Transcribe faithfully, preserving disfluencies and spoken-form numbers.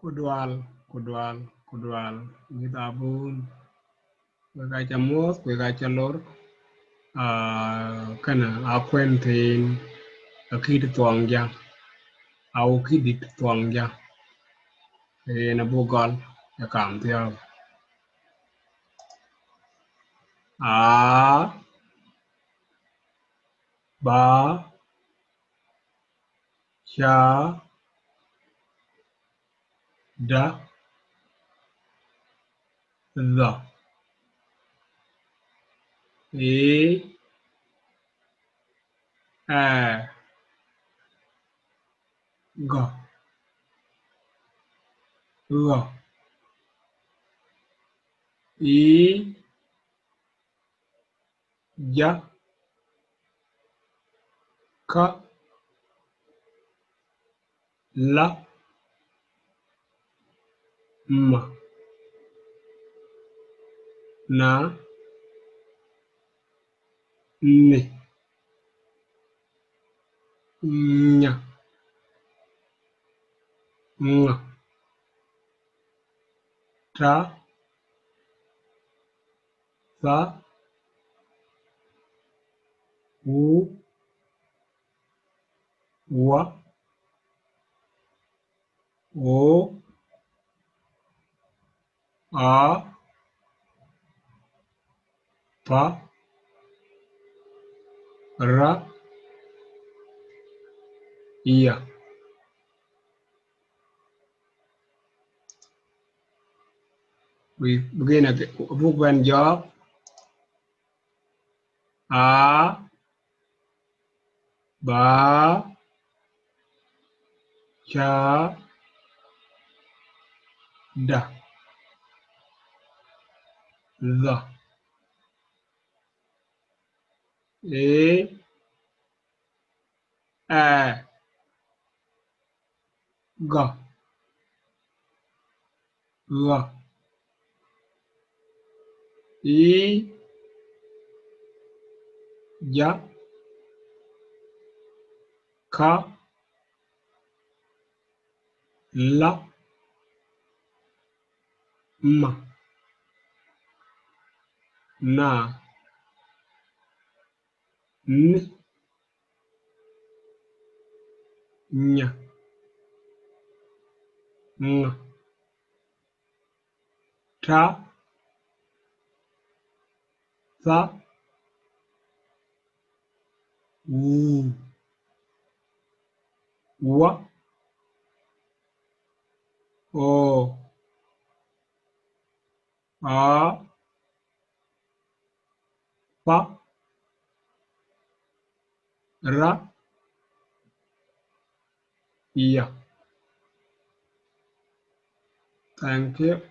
Kudual, kudual, kudual, mïth abun. Wek aca muɔ̈th, wek aca lor. Ah, kënë akuën thïn, akït thuɔŋjä, au kït dït thuɔŋjä. Yen abuk gɔl ë kam thiɔ̈k. A, ba, ca, da, dha, e, ɛ, gɔ, ɣɔ, i, ja, ka, la, ma, na, ni, nya, ŋa, ta, tha, u, wa, o, a, pa, ra, ya. Bï, bï gën abuk bɛ̈n jɔɔk. A, ba, ca, da, dha, e, ɛ, gɔ, ɣɔ, i, ja, ka, la, ma, na, ni, nya, ŋa, ta, tha, u, wa, o, a, pa, ra, ya. Thank you.